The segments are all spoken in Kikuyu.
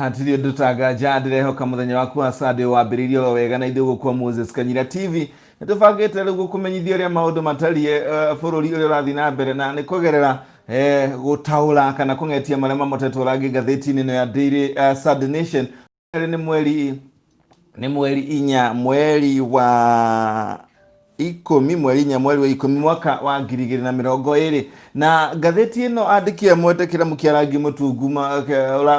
Hatirĩ ũndũ tanganja ndĩrehoka mũthenya waku wa Sunday wambĩrĩirie oro wega na ithuĩ gũkũ Moses Kanyira TV nĩ tũbangĩte rĩu gũkũmenyithia ũrĩa maũndũ matariĩ bũrũri ũrĩa ũrathiĩ na mbere na nĩ kũgerera gũtaũra kana kũng'etia marĩa mamotetwo rangi ngathĩti-inĩ ĩno ya Daily Sunday Nation. Nĩ mweri nĩ mweri inya mweri wa ikũmi mweri inya mweri wa ikũmi mwaka wa 2020 na ngathĩti ĩno andĩki amwe ta kĩramu kĩa rangi mũtungu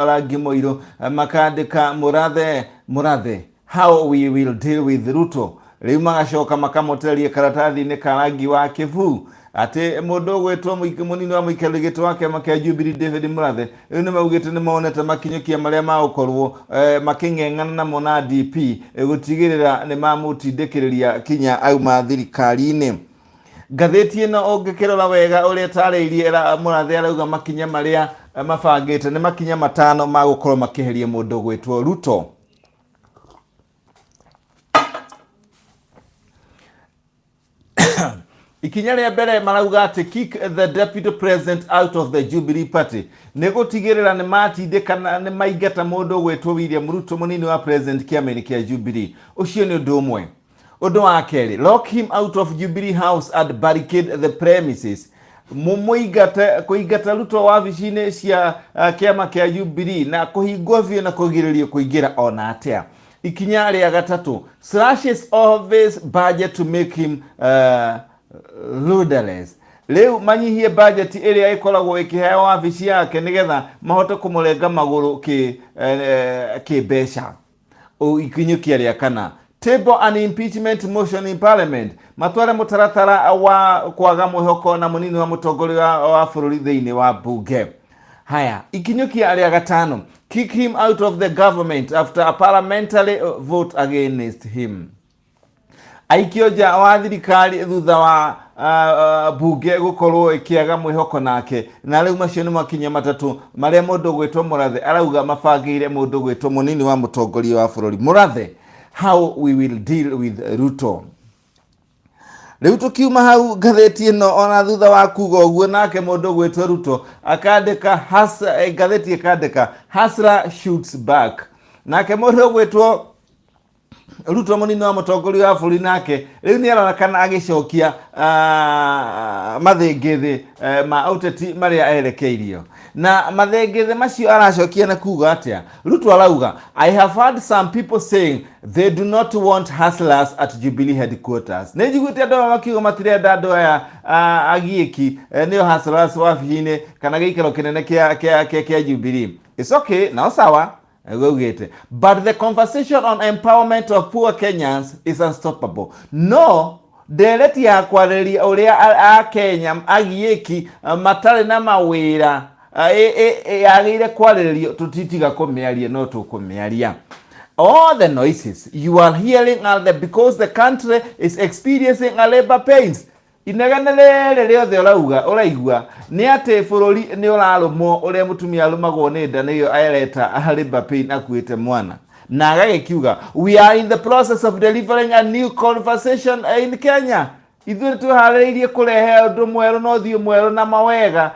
rangi mũirũ makandĩka Mũrathe Mũrathe how we will deal with Ruto. Rĩu magacoka makamotereria karatathi-inĩ ka rangi wa kĩbuu atĩ mũndũ ũgwĩtwo mũnini wa mũikarĩri gĩtĩ wa kĩama kĩa Jubilee David Mũrathe rĩu nĩ maugĩte nĩ monete makinyũkia marĩa magũkorwo makĩng'eng'ana namo na DP gũtigĩrĩra nĩ mamũtindĩkĩrĩria kinya auma thirikari-inĩ. Ngathĩti ĩno ũngĩkĩrora wega ũrĩa ĩtarĩirie Mũrathe arauga makinya marĩa mabangĩte nĩ makinya matano ma gũkorwo makĩeheria mũndũ ũgwĩtwo Ruto. Ikinya rĩa mbere marauga atĩ kick the deputy president out of the Jubilee Party nĩ gũtigĩrĩra nĩ matindĩkana nĩ maingata mũndũ ũgwĩtwo William Ruto mũnini wa president kĩama-inĩ kĩa Jubilee. Ũcio nĩ ũndũ ũmwe. Ũndũ wa kerĩ, lock him out of Jubilee House and barricade the premises. Mũmũingate kũingata Ruto wabici-inĩ cia kĩama kĩa Jubilee na kũhingwo biũ na kũgirĩrĩrio kũingĩra ona atĩa. Ikinya rĩa gatatũ, slashes office budget to make him rudderless. Rĩu manyihie budget ĩrĩa ĩkoragwo ĩkĩheo wabici yake nĩgetha mahote kũmũrenga magũrũ kĩ mbeca. Ikinyũkia rĩa kana, table an impeachment motion in parliament, matware mũtaratara wa kwaga mwĩhoko na mũnini wa mũtongoria wa bũrũri thĩinĩ wa bunge. Haya, ikinyũkia rĩa gatano, kick him out of the government after a parliamentary vote against him. Aikio nja wa thirikari thutha wa bunge gũkorwo ĩkĩaga mwĩhoko nake. Na rĩu macio nĩ makinya matatũ marĩa mũndũ gwĩtwo Mũrathe arauga mabangĩire mũndũ gwĩtwo mũnini wa mũtongoria wa bũrũri. Mũrathe, how we will deal with Ruto. Rĩu tũkiuma hau ngathĩti ĩno ona thutha wa kuga ũguo nake mũndũ gwĩtwo Ruto akandĩka ngathĩti ĩkandĩka Hustler shoots back. Nake mũndũ gwĩtwo Ruto mũnini wa mũtongoria wa bũrũri nake rĩu nĩ aronekana agĩcokia mathĩngĩthĩ ma ũteti marĩa erekeirio. Na mathĩngĩthĩ macio aracokia na kuga atĩa? Ruto arauga, I have heard some people saying they do not want hustlers at Jubilee headquarters. Nĩ njiguĩte andũ aya makiuga matirenda andũ aya agiĩki nĩo hustlers wabici-inĩ kana gĩikaro kĩnene kĩa Jubilee. It's okay, nao sawa. Augĩte, but the conversation on empowerment of poor Kenyans is unstoppable. No ndereti ya kwarĩrĩria ũrĩa a Kenya agiĩki matarĩ na mawĩra yagĩrĩire kwarĩrĩrio tũtitiga kũmĩaria no tũkũmĩaria. All the noises you are hearing are the because the country is experiencing a labor pains. Inegene rĩrĩ rĩothe ũrauga ũraigua nĩ atĩ bũrũri nĩ ũrarũmwo ũrĩa mũtumia arũmagwo nĩ nda nĩyo areta labor pain akuĩte mwana. Na agagĩkiuga we are in the process of delivering a new conversation in Kenya. Ithuĩ twĩharĩrĩirie kũrehe ũndũ mwerũ na ũthiũ mwerũ na mawega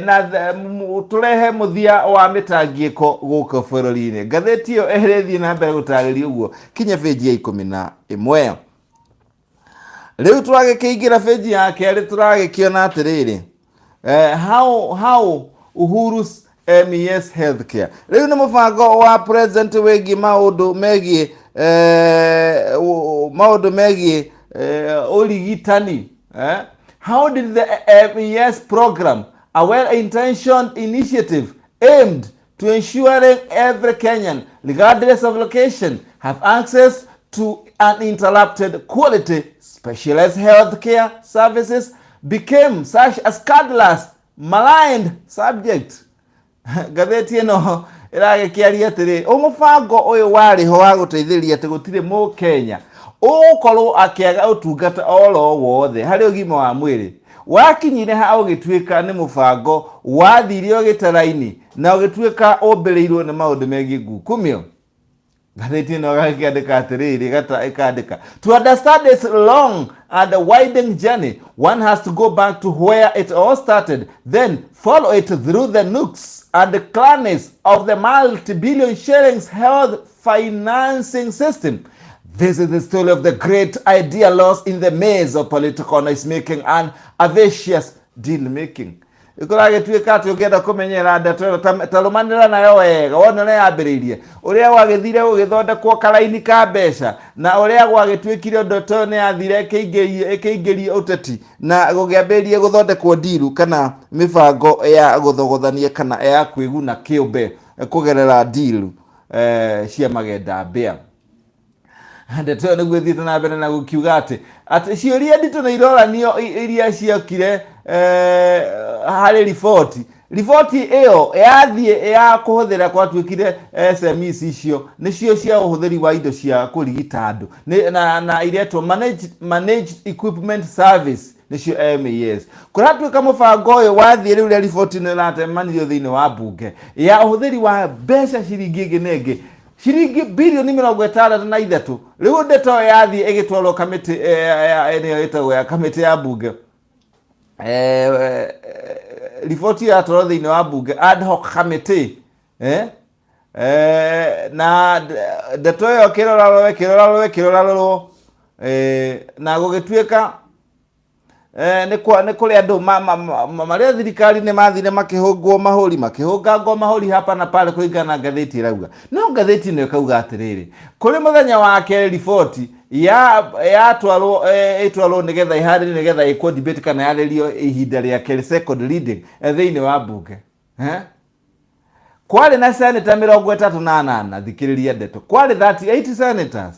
na tũrehe mũthia wa mĩtangĩko gũkũ bũrũri-inĩ. Ngathĩti ĩyo ĩrĩthiĩ na mbere gũtarĩria ũguo kinya bĩnji ya 11. Rĩu tũragĩkĩingĩra bĩnji ya kerĩ tũragĩkĩona atĩrĩrĩ how Uhuru's MES healthcare. Rĩu nĩ mũbango wa president wĩgiĩ maũndũ megiĩ maũndũ megiĩ ũrigitani. How did the MES program, a well-intentioned initiative aimed to ensuring every Kenyan, regardless of location, have access to uninterrupted quality specialized healthcare services, became such a scandalous, maligned subject? Ngathĩti ĩno ĩragĩkĩaria atĩrĩ mũbango ũyũ warĩ ho wa gũteithĩrĩria atĩ gũtirĩ mũkenya ũgũkorwo akĩaga ũtungata oro wothe harĩ ũgima wa mwĩrĩ wakinyire ha ũgĩtuĩka nĩ mũbango wathire ũgĩtaraini na ũgĩtuĩka ũmbĩrĩirwo nĩ maũndũ megiĩ ngukumio. Ngathĩti ĩno ĩgakĩandĩka atĩrĩrĩ, ĩkandĩka, "To understand its long and winding journey, one has to go back to where it all started, then follow it through the nooks and crannies of the multi-billion shillings health financing system. This is the story of the great idea lost in the maze of political noise making and audacious deal making." Ĩkũragĩtuĩka atĩ ũngĩenda kũmenyera ndeto ĩno ta rũmanĩra nayo wega, wona ũrĩa yambĩrĩirie, ũrĩa gwagĩthire gũgĩthondekwo karaini ka mbeca, na ũrĩa gwagĩtuĩkire ndeto ĩyo nĩ yathire ĩkĩingĩrio ũteti na gũkĩambĩrĩria gũthondekwo ndiru kana mĩbango ya gũthogothania kana ya kwĩguna kĩũmbe kũgerera ndiru cia magenda mbĩa. Ndeto ĩyo nĩguo ĩthiĩte na mbere na gũkiuga atĩ ciũria nditũ nĩ iroranio iria ciokire harĩ riboti ĩyo yathiĩ ya kũhũthĩra gwatuĩkire SMEs icio nĩcio cia ũhũthĩri wa indo cia kũrigita andũ na iretwo Managed Equipment Service, nĩcio MES. Kũratuĩka mũbango ũyũ wathiĩ rĩu ũrĩa riboti ĩno ĩratemanirio thĩinĩ wa mbunge ya ũhũthĩri wa mbeca ciringi ĩngĩ na ĩngĩ, ciringi 63 birioni. Rĩu ndeto ĩyo yathiĩ ĩgĩtwarwo kamĩtĩ ĩrĩa ĩtagwo ya kamĩtĩ ya mbunge. Riboti ĩyo yatwarwo thĩinĩ wa mbunge ad hoc committee, na ndeto ĩyo kĩrorarorwo ĩkĩrorarorwo ĩkĩrorarorwo, na gũgĩtuĩka nĩ kũrĩ andũ marĩa thirikari nĩ mathire makĩhũngwo mahũri, makĩhũngangwo mahũri hapa na pale, kũringana na ngathĩti ĩrauga. No ngathĩti ĩno ĩkauga atĩrĩrĩ, kũrĩ mũthenya wa kerĩ riboti ya yatwarwo, ĩtwarwo nĩgetha ĩharĩrio, nĩgetha ĩkwo debate kana yarĩrio ihinda rĩa kerĩ, second reading, thĩinĩ wa mbunge, kwarĩ na senator 38. Thikĩrĩria ndeto, kwarĩ 38 senators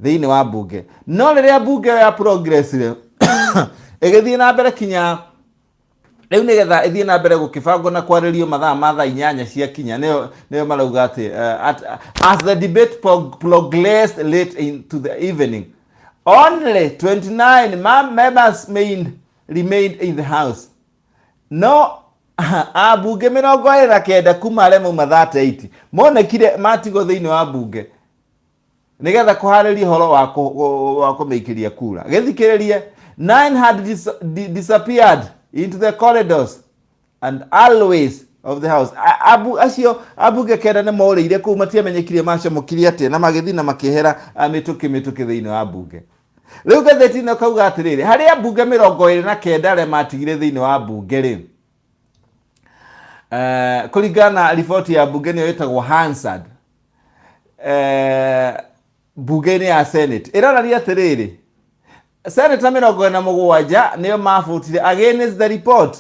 thĩinĩ wa mbunge. No rĩrĩa mbunge ĩyo ya progressire ĩgĩthiĩ na mbere kinya rĩu nĩgetha ĩthiĩ na mbere gũkĩbangwo na kwarĩrio mathaa ma thaa 8 ciakinya, nĩyo marauga atĩ as the debate progressed late into the evening, only 29 members remained in the house. No ambunge 29 kuma arĩa mauma 38 monekire matigwo thĩinĩ wa mbunge nigetha kũharĩria ũhoro wa kũmĩikĩria kura. Gĩthikĩrĩrie, nine had disappeared into the corridors and alleyways of the house. Abu acio ambunge 9 nĩ morĩire kũu, matiamenyekire macomokirie atĩa na magĩthiĩ na makĩehera mĩtũkĩ mĩtũkĩ thĩinĩ wa mbunge. Rĩu ngathĩti ĩno kauga atĩrĩrĩ, harĩ ambunge 29 arĩa matigire thĩinĩ wa mbunge rĩ, kũringana na riboti ya mbunge nĩyo ĩtagwo Hansard, mbunge-inĩ ya Senate, ĩronania atĩrĩrĩ, senator 47 nĩo mabutire against the report,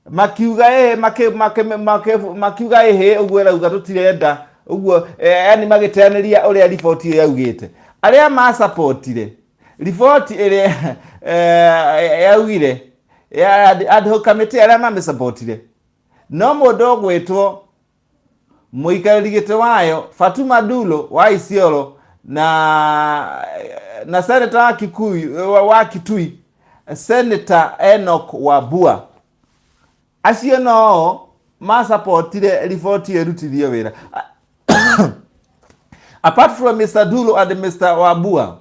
makiuga ĩhĩ, makiuga ĩhĩ ũguo ĩrauga tũtirenda ũguo, yani magĩteanĩria ũrĩa riboti ĩyo yaugĩte. Arĩa masapotire riboti ĩrĩa yaugire ya ad hoc committee, arĩa mamĩsapotire no mũndũ ũgwĩtwo mũikarĩri gĩtĩ wayo Fatuma Dulo wa Isiolo na senator wa Kikuyu wa Kitui, Senator Enoch Wambua. Acio no masapotire riboti ĩyo ĩrutithio wĩra. Apart from Mr. Dulu and Mr. Wambua,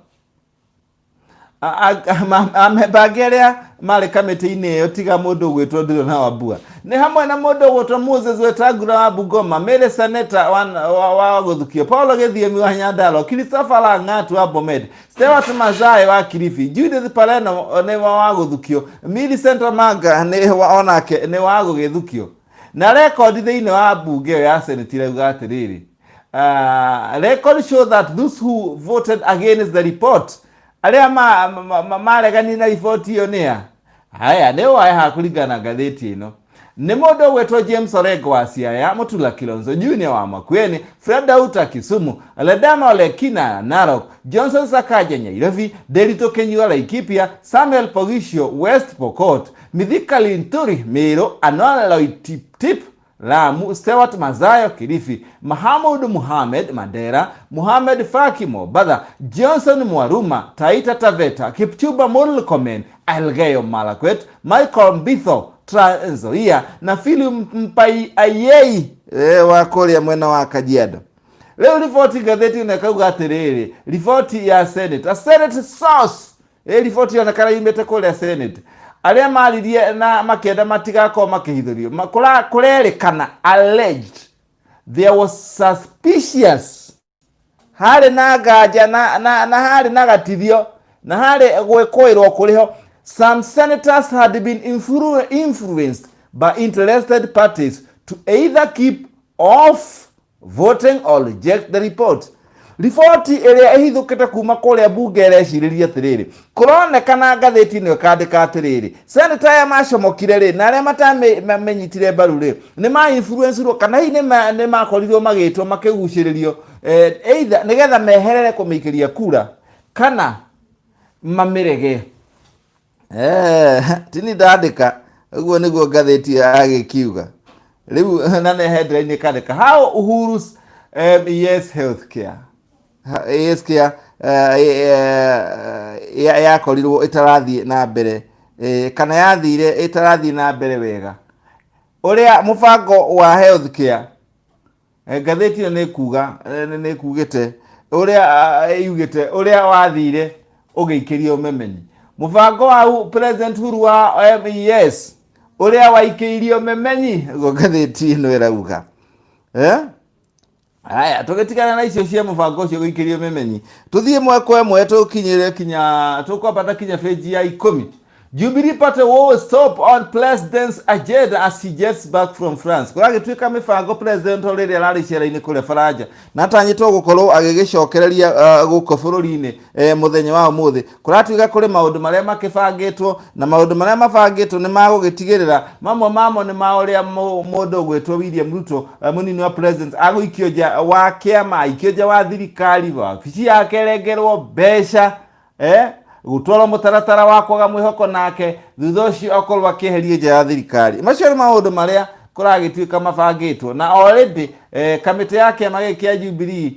amemba angĩ arĩa marĩ kamĩtĩ-inĩ ĩyo tiga mũndũ ũgwĩtwo Dulu na Wambua nĩ hamwe na mũndũ ũgwĩtwo Moses Wetangula wa Bungoma, Mary Seneta wa Gũthukio, Paulo Gĩthiemi wa Nyandarua, Christopher Lang'at wa Bomet, Stewart Mazai wa Kilifi, Judith Pareno nĩ wa Gũthukio, Millicent Omanga nĩ onake nĩ wa Gũgĩthukio. Na rekondi thĩinĩ wa mbunge ĩyo ya Senate irauga atĩrĩrĩ, record show that those who voted against the report, arĩa mareganire na riboti ĩyo nĩa haya, nĩ waha kũringana na ngathĩti ĩno, nĩ mũndũ ũgwĩtwo James Orengo wa Siaya, Mutula Kilonzo Junior wa Makueni, Fred Dauta Kisumu, Ledama Olekina Narok, Johnson Sakaja Nairobi, Nderitu Kinyua Laikipia, Samuel Poghisio West Pokot, Mithika Linturi Meru, Anwar Loitiptip Lamu, Stewart Mazayo Kilifi, Mahamud Muhamed Mandera, Muhamed Faki Mombasa, Johnson Mwaruma Taita Taveta, Kipchumba Murkomen Elgeyo Marakwet, Michael Mbitho Trans Nzoia na Philip Mpai Ayei wa kũrĩa mwena wa Kajiado. Rĩu riboti ngathĩti ĩno ĩkauga atĩrĩrĩ, riboti ya Senate, a Senate source, ĩ riboti yonekana yumĩte kũrĩa Senate, arĩa maririe na makĩenda matigakorwo makĩhithũrio, kũrerĩkana alleged there was suspicious, harĩ na nganja na harĩ na gatithio na harĩ gwĩkũĩrwo kũrĩho. Some senators had been influenced by interested parties to either keep off voting or reject the report. Riboti ĩrĩa ĩhithũkĩte kuma kũrĩa mbunge ĩrecirĩria atĩrĩrĩ, kũronekana ngathĩti ĩno ĩkandĩka atĩrĩrĩ, seneta aya macomokire rĩ na arĩa matamĩnyitire mbaru rĩ nĩ ma influence-irwo kana hihi nĩ makorirwo magĩtwo makĩgucĩrĩrio, either nĩgetha meherere kũmĩikĩria kura kana mamĩrege. Tini ndandĩka ũguo nĩguo ngathĩti agĩkiuga rĩu, na nĩ headline ĩkandĩka how Uhuru's yes healthcare yes care yakorirwo ĩtarathiĩ na mbere, kana yathire ĩtarathiĩ na mbere wega, ũrĩa mũbango wa healthcare. Ngathĩti ĩyo nĩ kuga nĩ kugĩte ũrĩa yugĩte ũrĩa wathire ũgĩikĩrio memenyi mũbango wa President Uhuru wa MES ũrĩa waikĩirio memenyi, ũguo ngathĩti ĩno ĩrauga. Aya, tũgĩtigana na icio cia mũbango ũcio gũikĩrio memenyi, tũthiĩ ĩmwe kwa ĩmwe tũkinyĩre kinya tũkwambata kinya page ya 10. Jubilee Party will stop on president's agenda as he gets back from France. Kũragĩtuĩka mĩbango president o rĩrĩa ararĩ icera-inĩ kũrĩa Faranja na atanyĩtwo gũkorwo agĩgĩcokereria gũkũ bũrũri-inĩ mũthenya wa ũmũthĩ. Kũratuĩka kũrĩ maũndũ marĩa makĩbangĩtwo, na maũndũ marĩa mabangĩtwo nĩ magũgĩtigĩrĩra mamwe mamo nĩ ma ũrĩa mũndũ ũgwĩtwo William Ruto, mũnini wa president, agũikio nja wa kĩama, aikio nja wa thirikari, wabici yake ĩrengerwo mbeca, gũtwarwo mũtaratara wa kwaga mwĩhoko nake, thutha ũcio akorwo akĩeherio nja ya thirikari. Macio nĩ maũndũ marĩa kũragĩtuĩka mabangĩtwo, na already kamĩtĩ ya kĩama gĩkĩ kĩa Jubilee,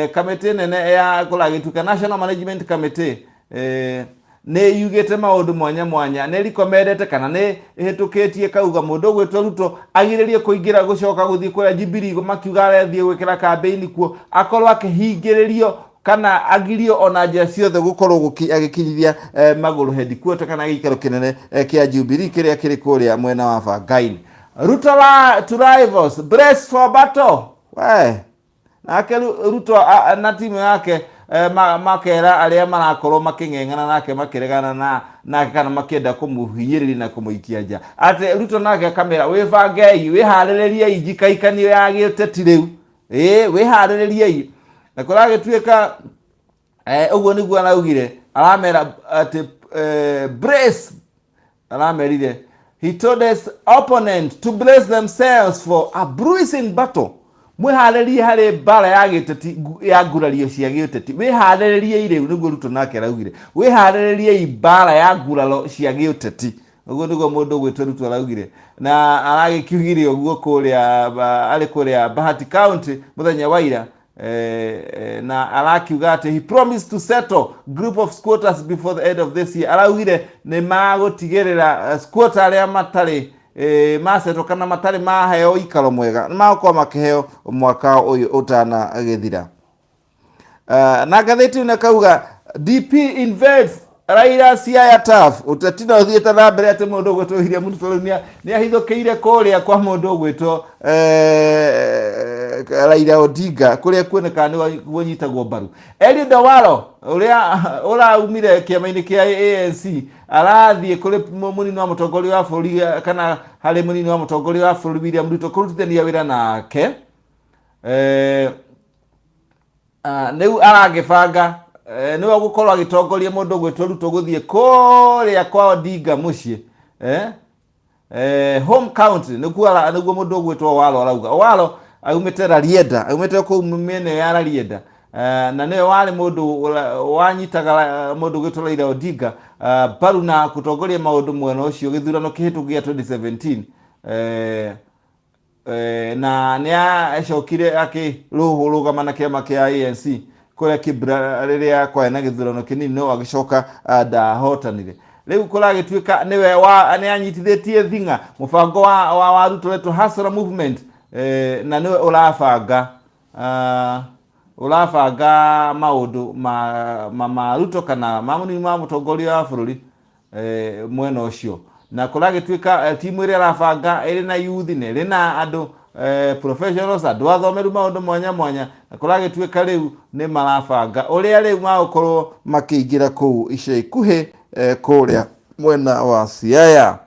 kamĩtĩ nene ya kũragĩtuĩka National Management Committee, nĩ yugĩte maũndũ mwanya mwanya, nĩ recommendete kana nĩ ĩhĩtũkĩtie kauga mũndũ ũgwĩtwo Ruto agirĩrie kũingĩra gũcoka gũthiĩ kũrĩa Jubilee, makiuga arathiĩ gwĩkĩra campaign kuo, akorwo akĩhingĩrĩrio kana agirio ona njĩra ciothe gũkorwo agĩkinyithia magũrũ headquarter kana gĩikaro kĩnene kĩa Jubilee kĩrĩa kĩrĩ kũrĩa mwena wa Bangaini. Ruto to rivals brace for battle. We nake Ruto na timu yake makera arĩa marakorwo makĩng'eng'ana nake, makĩregana na nake kana makĩenda kũmũhinyĩrĩria na kũmũikia nja, atĩ Ruto nake akamera wĩbangei, wĩharĩrĩriei njikaikanio ya gĩũteti rĩu, ĩĩ wĩharĩrĩriei. Na kũragĩtuĩka ũguo nĩguo araugire, aramera atĩ brace, aramerire, he told his opponent to brace themselves for a bruising battle. Mwĩharĩrie harĩ mbara ya gĩũteti, ya ngurario cia gĩũteti. Wĩharĩrĩriei rĩu, nĩguo Ruto nake araugire, wĩharĩrĩriei mbara ya nguraro cia gĩũteti. Ũguo nĩguo mũndũ ũgwĩtwo Ruto araugire, na aragĩkiugire ũguo kũrĩa arĩ kũrĩa Bahati County mũthenya wa ira, na arakiuga atĩ he promised to settle group of squatters before the end of this year. Araugire nĩ magũtigĩrĩra squatter arĩa matarĩ masetwo kana matarĩ maheo ikaro mwega nĩ magũkorwo makĩheo mwaka ũyũ ũtanagĩthira. Na ngathĩti ĩno ĩkauga DP invades Raila Siaya turf. Ũteti no ũthiĩte na mbere atĩ mũndũ ũgwĩtwo William Ruto rĩu nĩ ahithũkĩire kũrĩa kwa mũndũ ũgwĩtwo Raila Odinga kũrĩa kuonekaga nĩ kunyitagwo mbaru. Eliud Owalo ũrĩa ũraumire kĩama-inĩ kĩa ANC arathiĩ kũrĩ mũnini wa mũtongoria wa bũrũri, kana harĩ mũnini wa mũtongoria wa bũrũri William Ruto kũrutithania wĩra nake. Rĩu aragĩbanga nĩwe ũgũkorwo agĩtongoria mũndũ ũgwĩtwo Ruto gũthiĩ kũrĩa kwa Odinga mũciĩ, home county, nĩkuo nĩguo mũndũ ũgwĩtwo Owalo arauga. Owalo aumĩte Rarieda, aumĩte kũu mĩena ya Rarieda, na nĩwe warĩ mũndũ wanyitaga mũndũ ũgwĩtwo Raila Odinga mbaru na gũtongoria maũndũ mwena ũcio gĩthurano kĩhĩtũku gĩa 2017, na nĩ acokire akĩrũgama na kĩama kĩa ANC kũrĩa Kibra rĩrĩa kwarĩ na gĩthurano kĩnini, no agĩcoka ndahotanire. Rĩu kũragĩtuĩka nĩwe wa nĩ anyitithĩtie thing'a mũbango wa Ruto wetwo Hustler Movement, na nĩwe ũrabanga. Ũrabanga maũndũ ma, ma, ma Ruto kana ma mũnini wa mũtongoria wa bũrũri mwena ũcio. Na kũragĩtuĩka timu ĩrĩa ĩrabanga ĩrĩ na youth na ĩrĩ na andũ professionals, andũ athomeru maũndũ mwanya mwanya, na kũragĩtuĩka rĩu nĩ marabanga ũrĩa rĩu magũkorwo makĩingĩra kũu ica ikuhĩ kũrĩa mwena wa Siaya.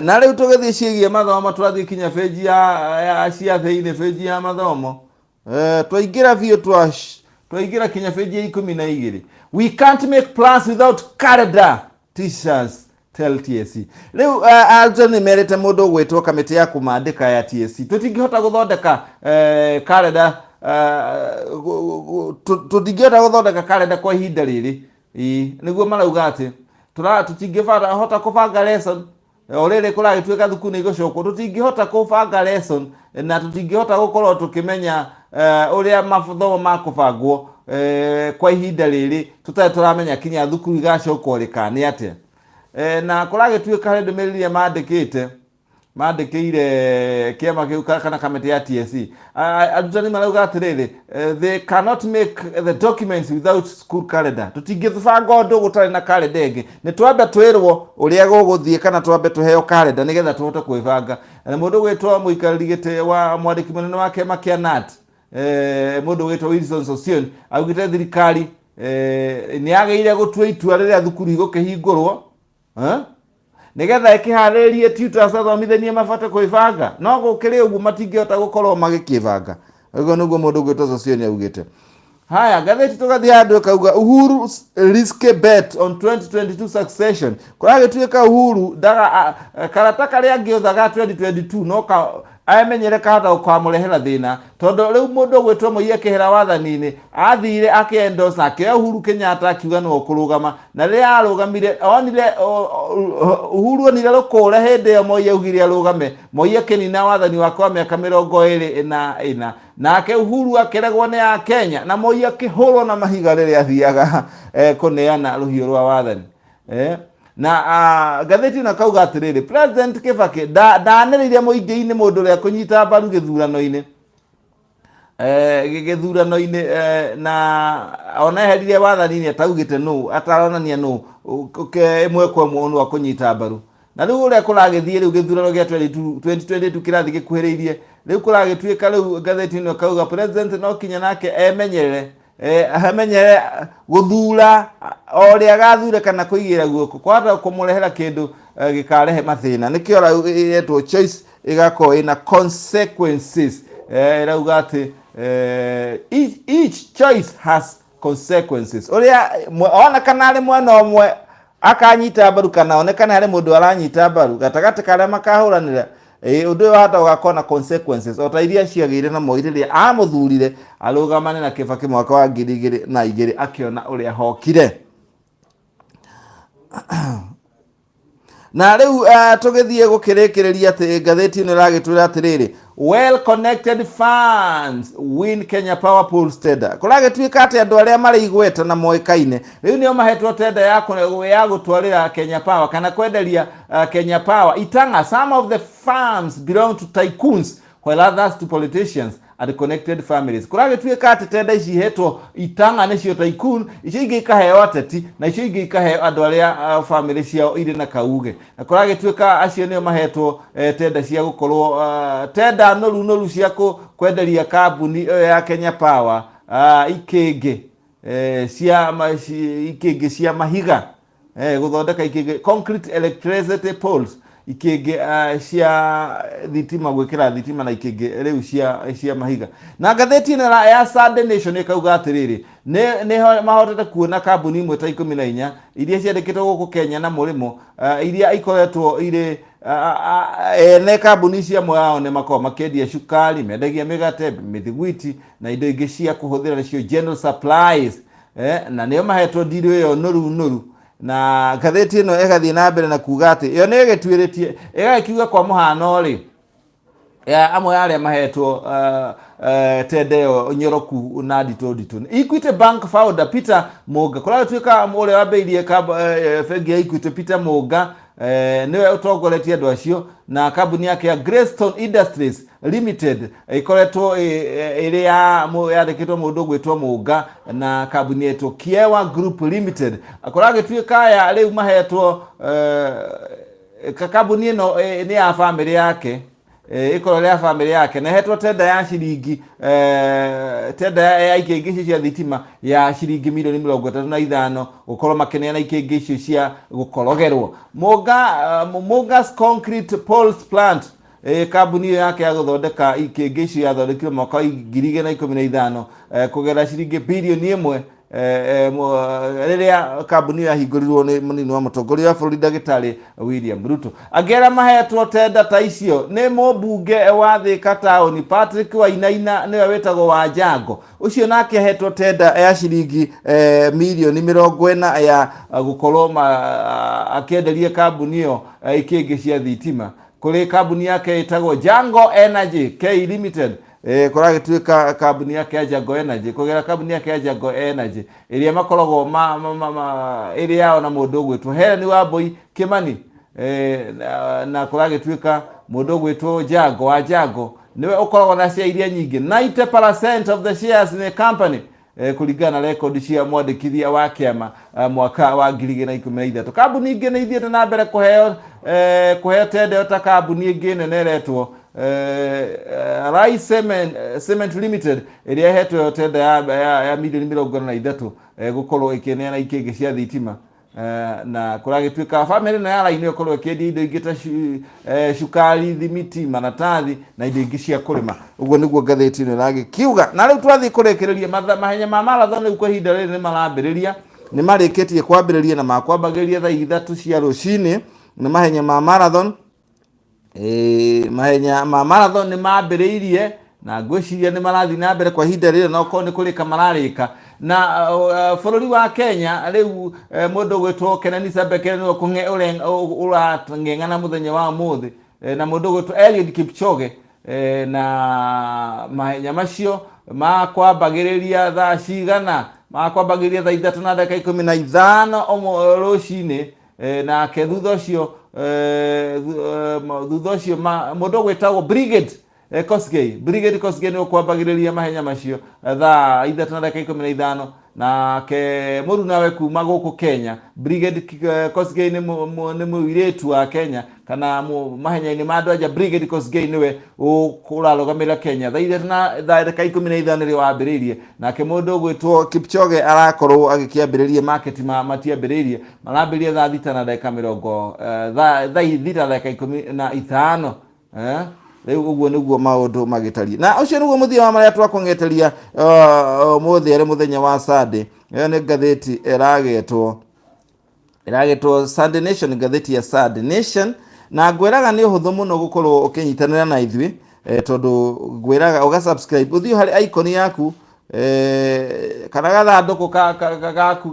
Na rĩu tũgĩthiĩ ciĩgiĩ mathomo tũrathiĩ kinya benji ya cia thĩinĩ, benji ya mathomo. Twaingĩra biũ, twaingĩra kinya benji ya 12. "We can't make plans without calendar," teachers tell TSC. Rĩu arutani nĩ merĩte mũndũ ũgwĩtwo kamĩtĩ ya kũmandĩka ya TSC, tũtingĩhota gũthondeka calendar, tũtingĩhota gũthondeka calendar kwa ihinda rĩrĩ. Ĩĩ, nĩguo marauga atĩ tũtingĩhota kũbanga lesson o rĩrĩ kũragĩtuĩka thukuru nĩ igũcokwo, tũtingĩhota kũbanga lesson na tũtingĩhota gũkorwo tũkĩmenya ũrĩa mathomo makũbangwo kwa ihinda rĩrĩ tũtarĩ tũramenya kinya thukuru igacokwo rĩ kana nĩ atĩa. Na kũragĩtuĩka harĩ ndũmĩrĩri ĩrĩa mandĩkĩte, mandĩkĩire kĩama kĩu kana kamĩtĩ ya TSC. Arutani marauga atĩrĩrĩ, they cannot make the documents without school calendar. Tũtingĩbanga ũndũ gũtarĩ na calendar ĩngĩ, nĩ twambe twĩrwo ũrĩa gũgũthiĩ kana twambe tũheo calendar nĩgetha tũhote kwĩbanga. Na mũndũ gwĩtwo mũikarĩri gĩtĩ wa mwandĩki mũnene wa kĩama kĩa KNUT, mũndũ gwĩtwo Wilson Sossion, augĩte thirikari nĩ yagĩrĩire gũtua itua rĩrĩa thukuru igũkĩhingũrwo, nĩgetha ĩkĩharĩrĩrie tutors, athomithania mabote kwĩbanga, no gũkĩrĩ ũguo matingĩhota gũkorwo magĩkĩbanga. Ũguo nĩguo mũndũ ũgwĩtwo Sossion augĩte. Haya, ngathĩti tũgathiĩ handũ ĩkauga Uhuru risky bet on 2022 succession. Kũragĩtuĩka Uhuru ndaga karata karĩa angĩũtha ga 2022 no ka amenyere kahota gũkamũrehera thĩna, tondũ rĩu mũndũ ũgwĩtwo Moi akĩhera wathani-inĩ athire akĩ-endorse na akĩoya Uhuru Kenyatta, akiuga nĩwe ũkũrũgama. Na rĩrĩa arũgamire onire Uhuru onire rũkũre hĩndĩ ĩyo Moi augire arũgame. Moi akĩnina wathani wake wa mĩaka 24, nake Uhuru akĩregwo nĩ Akenya na Moi akĩhũrwo na mahiga rĩrĩa athiaga kũneana rũhiũ rwa wathani. Na ngathĩti ĩno kauga atĩrĩrĩ, President Kibaki ndanĩrĩire mũingĩ-inĩ mũndũ ũrĩa kũnyita mbaru gĩthurano-inĩ, gĩthurano-inĩ, na ona eherire wathani-inĩ ataugĩte nũ, ataronania nũ ĩmwe kwa ĩmwe nũ akũnyita mbaru. Na rĩu ũrĩa kũragĩthiĩ rĩu gĩthurano gĩa 2022 kĩrathiĩ gĩkuhĩrĩirie, rĩu kũragĩtuĩka rĩu ngathĩti ĩno kauga president no kinya nake emenyerere, amenyere gũthura o ũrĩa agathure kana kũigĩra guoko kwahota kũmũrehera kĩndũ gĩkarehe mathĩna. Nĩkĩo ĩretwo choice ĩgakorwo ĩna consequences. Ĩrauga atĩ each choice has consequences. Ũrĩa ona kana arĩ mwena ũmwe akanyita mbaru kana onekane harĩ mũndũ aranyita mbaru gatagatĩ karĩa makahũranĩra, ũndũ ũyũ wahota gũgakorwo na consequences o ta iria ciagĩire na Moi rĩrĩa amũthurire arũgamane na Kibaki mwaka wa 2002, akĩona ũrĩa hokire. Na rĩu tũgĩthiĩ gũkĩrĩkĩrĩria atĩ ngathĩti ĩno ĩragĩtwĩra atĩrĩrĩ, "Well connected funds win Kenya Power Pools tender." Kũragĩtuĩka atĩ andũ arĩa marĩ igweta na moĩkaine rĩu nĩo mahetwo tender ya gũtwarĩra Kenya Power kana kwenderia Kenya Power itanga. Some of the firms belong to tycoons while others to politicians and connected families. Kũragĩtuĩka atĩ tenda ici ihetwo itanga nĩcio tycoon, icio ingĩ ikaheo ateti na icio ingĩ ikaheo andũ arĩa family ciao irĩ na kauge. Na kũragĩtuĩka acio nĩo mahetwo tenda cia gũkorwo tenda noru noru cia kwenderia kambuni ĩyo ya Kenya Power ikĩngĩ cia ikĩngĩ cia mahiga, gũthondeka ikĩngĩ, concrete electricity poles, ikĩngĩ cia thitima, gwĩkĩra thitima na ikĩngĩ rĩu cia mahiga. Na ngathĩti ĩno ya Sunday Nation ĩkauga atĩrĩrĩ, nĩ mahotete kuona kambuni imwe ta 14 iria ciandĩkĩtwo gũkũ Kenya na mũrĩmo, iria ikoretwo irĩ ene kambuni ici. Amwe ao nĩ makoragwo makĩendia cukari, mendagia mĩgate, mĩthiguiti na indo ingĩ cia kũhũthĩra, nĩcio general supplies, na nĩo mahetwo ndirũ ĩyo nũru nũru. Na ngathĩti ĩno ĩgathiĩ na mbere na kuga atĩ ĩyo nĩ ĩgĩtuĩrĩtie, ĩgagĩkiuga kwa mũhano rĩ, ya amwe arĩa mahetwo tenda ĩyo nyoroku na nditũ nditũ, Equity Bank founder Peter Munga. Kũragĩtuĩka ũrĩa wambĩrĩirie bengi ya Equity, Peter Munga, Nĩwe ũtongoretie andũ acio na kambuni yake ya Greystone Industries Limited ĩkoretwo ĩrĩ ya yandĩkĩtwo mũndũ ũgwĩtwo Mũnga na kambuni ĩtwo Kiewa Group Limited. Kũragĩtuĩka aya rĩu mahetwo kambuni ĩno nĩ ya bamĩrĩ yake, ĩkorwo ĩrĩ ya bamĩrĩ yake na ĩhetwo tenda ya ciringi tenda ya ikĩngĩ icio cia thitima ya ciringi mirioni 35 gũkorwo makĩneana ikĩngĩ icio cia gũkorogerwo. Mũnga's Concrete Poles Plant, kambuni ĩyo yake ya gũthondeka ikĩngĩ icio yathondekirwo mwaka wa 2015 kũgerera ciringi birioni 1, rĩrĩa kambuni ĩyo yahingũrirwo nĩ mũnini wa mũtongoria wa bũrũri ndagĩtarĩ William Ruto. Angĩ arĩa mahetwo tenda ta icio nĩ mũmbunge wa Thika taũni Patrick Wainaina, nĩwe wĩtagwo Wanjango. Ũcio nake ahetwo tenda ya ciringi mirioni 40 ya gũkorwo akĩenderia kambuni ĩyo ikĩngĩ cia thitima kũrĩ kambuni yake ĩtagwo Jango Energy K Limited. Kũragĩtuĩka kambuni yake ya Jango Energy, kũgera kambuni yake ya Jango Energy ĩrĩa makoragwo ma ĩrĩ yao na mũndũ ũgwĩtwo Helen Wambui Kimani, na kũragĩtuĩka mũndũ ũgwĩtwo Jango wa Jango nĩwe ũkoragwo na share iria nyingĩ, 90% of the shares in the company, kũringana na rekondi cia mwandĩkithia wa kĩama mwaka wa 2013. Kambuni ingĩ nĩ ithiĩte na mbere kũheo tenda ĩyo ta kambuni ĩngĩ nene ĩretwo Rai Cement Limited ĩrĩa ĩhetwo tenda ya mirioni 43 gũkorwo ĩkĩneana ikĩngĩ cia thitima. Na kũragĩtuĩka bamĩrĩ ĩno ya Rai nĩ ĩkorwo ĩkĩendia indo ingĩ ta cukari, thimiti, maratathi na indo ingĩ cia kũrĩma. Ũguo nĩguo ngathĩti ĩno ĩragĩkiuga. Na rĩu twathiĩ kũrĩkĩrĩria mahenya ma marathon rĩu kwa ihinda rĩrĩ nĩ marambĩrĩria, nĩ marĩkĩtie kwambĩrĩria na makwambagĩrĩria thaa 3 cia rũcinĩ. Nĩ mahenya ma marathon. Mahenya ma marathon nĩ mambĩrĩirie na ngwĩciria nĩ marathiĩ na mbere kwa ihinda rĩrĩ, na okorwo nĩ kũrĩka mararĩka. Na bũrũri wa Kenya rĩu, mũndũ ũgwĩtwo Kenenisa Bekele nĩwe ũrang'eng'ana mũthenya wa ũmũthĩ, na mũndũ ũgwĩtwo Eliud Kipchoge. Na mahenya macio makwambagĩrĩria thaa cigana? Makwambagĩrĩria thaa 3:15 rũcinĩ. Nake thutha ũcio mũndũ ũgwĩtagwo Brigade Kosgei, Brigade Kosgei nĩwe ũkwambagĩrĩria mahenya macio thaa 3:15. Nake mũrunawe kuma gũkũ Kenya, Brigade Kosgei nĩ mũirĩtu wa Kenya kana mahenya-inĩ ma andũ anja, Brigade Kosgei nĩwe ũrarũgamĩrĩra Kenya thaa 3:15 nĩrĩo wambĩrĩirie. Nake mũndũ ũgwĩtwo Kipchoge arakorwo agĩkĩambĩrĩria market matiambĩrĩirie, marambĩrĩria thaa thita na ndagĩka mĩrongo thaa 6:15. Rĩu ũguo nĩguo maũndũ magĩtariĩ, na ũcio nĩguo mũthia wa marĩa twakũng'eteria ũmũthĩ arĩ mũthenya wa Sunday. Ĩyo nĩ ngathĩti ĩragĩtwo Sunday Nation, ngathĩti ya Sunday Nation. Na ngwĩraga nĩ ũhũthũ mũno gũkorwo ũkĩnyitanĩra na ithuĩ, tondũ ngwĩraga ũga subscribe, ũthiĩ harĩ icon yaku kana gathandũkũ gaku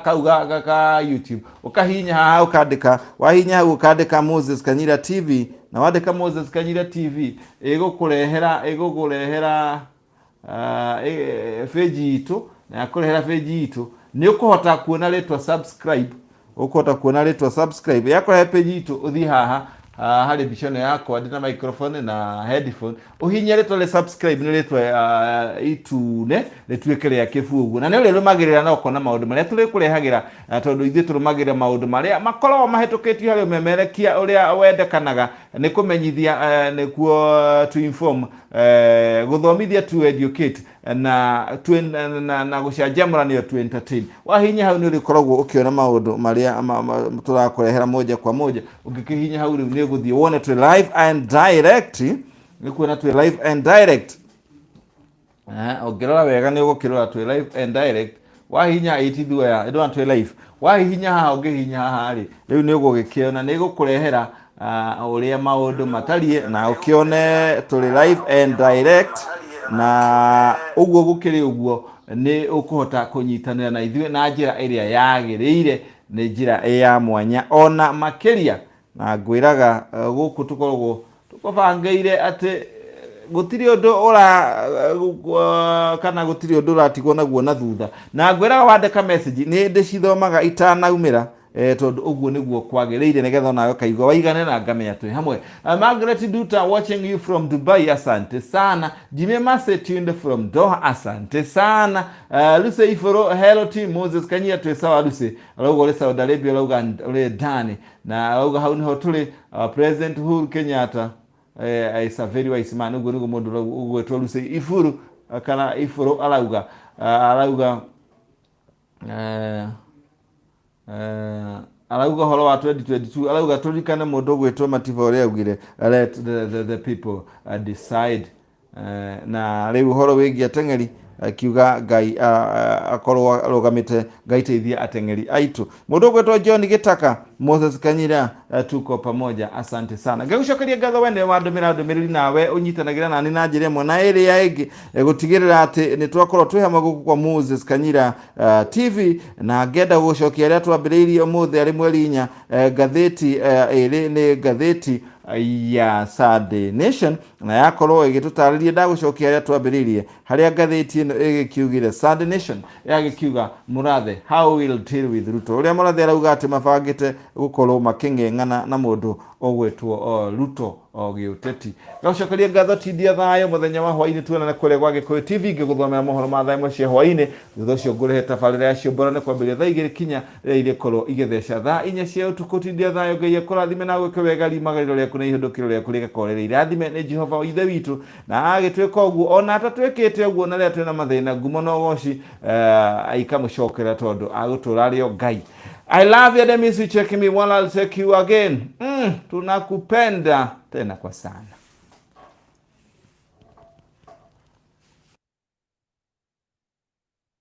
kau ga YouTube, ũkahihinya haha ũkandĩka, wahihinya hau ũkandĩka Moses Kanyira TV, na wandĩka Moses Kanyira TV ĩgũkũrehera page itũ, na yakũrehera page itũ nĩ ũkũhota kuona rĩtwa subscribe, ũkũhota kuona rĩtwa subscribe. Yakũrehe page itũ, ũthiĩ haha harĩ mbica ĩno yakwa ndĩ na microphone na headphone, ũhihinye rĩtwa rĩ subscribe, nĩ rĩtwa itune rĩtuĩke rĩa kĩbu ũguo, na nĩ ũrĩrũmagĩrĩra na ũkona maũndũ marĩa tũrĩkũrehagĩra, tondũ ithuĩ tũrũmagĩrĩra maũndũ marĩa makoragwo mahĩtũkĩtio harĩ ũmemerekia ũrĩa wendekanaga nĩ kũmenyithia, nĩkuo to inform, gũthomithia, to educate, na gũcanjamũra, nĩyo to entertain. Wahihinya hau nĩ ũrĩkoragwo ũkĩona maũndũ marĩa tũrakũrehera moja kwa moja. Ũngĩkĩhihinya hau rĩu nĩ ũgũthiĩ wone twĩ live and direct, nĩ kuona twĩ live and direct. Ũngĩrora wega nĩ ũgũkĩrora twĩ live and direct. Wahihinya ĩtithuoya ĩndona twĩ live, wahihinya haha, ũngĩhihinya haha rĩ, rĩu nĩ ũgũgĩkĩona nĩ ĩgũkũrehera ũrĩa maũndũ matariĩ na ũkĩone tũrĩ live and direct. Na ũguo gũkĩrĩ ũguo nĩ ũkũhota kũnyitanĩra na ithuĩ na njĩra ĩrĩa yagĩrĩire, nĩ njĩra ya mwanya ona makĩria. Na ngwĩraga gũkũ tũkoragwo tũkũbangĩire atĩ gũtirĩ ũndũ ũra kana gũtirĩ ũndũ ũratigwo naguo na thutha. Na ngwĩraga wandĩka message nĩ ndĩcithomaga itanaumĩra. Tondũ ũguo nĩguo kwagĩrĩire nĩgetha onawe ũkaigua waigane na ngamenya twĩ hamwe. Margaret Duta watching you from Dubai, asante sana. Jimmy Mase tuned from Doha, asante sana. Lucy Ifuru, hello team Moses Kanyia, twĩ sawa Lucy. Arauga ũrĩ Saudi Arabia, arauga ũrĩ Ndani na arauga hau nĩho tũrĩ. President Uhuru Kenyatta is a very wise man. Ũguo nĩguo mũndũ ũgwĩtwo Lucy Ifuru kana Ifuru arauga. Arauga arauga ũhoro wa 2022, arauga tũririkane mũndũ ũgwĩtwo Matiba ũrĩa augire, "Let the people decide." Na rĩu ũhoro wĩgiĩ ateng'eri akiuga Ngai akorwo arũgamĩte, Ngai teithia ateng'eri aitũ. Mũndũ ũgwĩtwo John Gĩtaka, Moses Kanyira, tuko pamoja, asante sana. Ngĩgũcokeria ngatho we nĩwe wandũmĩra ndũmĩrĩri nawe ũnyitanagĩra nani na njĩra ĩmwe na ĩrĩa ĩngĩ, gũtigĩrĩra atĩ nĩ twakorwo twĩ hamwe gũkũ kwa Moses Kanyira TV, na ngenda gũcokia arĩa twambĩrĩirie ũmũthĩ arĩ mweri 4, ngathĩti ĩrĩ nĩ ngathĩti ya Sunday Nation na yakorwo ĩgĩtũtarĩria. Ndagũcokia arĩa twambĩrĩirie harĩa ngathĩti ĩno ĩgĩkiugire, Sunday Nation yagĩkiuga Murathe, "How will deal with Ruto", ũrĩa Murathe arauga atĩ mabangĩte gũkorwo makĩng'eng'ana na mũndũ ũgwĩtwo Ruto o gĩũteti. Ngagũcokeria ngatho, tindia thayũ. Mũthenya wa hwainĩ tuonane kũrĩa gwa Gĩkũyũ TV ngĩgũthomera mohoro ma thaa 1 cia hwainĩ. Thutha ũcio ngũrehe tabarĩra ya ciũmbũra nĩ kwambĩrĩria thaa 2 kinya rĩrĩa irĩkorwo igĩtheca thaa 4 cia ũtukũ. Tindia thayũ, Ngai akũrathime na gwĩke wega, rimagarĩro rĩaku na ihũndũkĩro rĩaku rĩgakorwo rĩrĩ irathime nĩ Jehova ithe witũ, na agĩtwĩka ũguo ona atatwĩkĩte ũguo na rĩrĩa twĩna mathĩna, ngumo na ũgoci ikamũcokera tondũ agũtũra arĩ o Ngai. I love you and I miss you. Check me while I'll check you again. Tunakupenda tena kwa sana.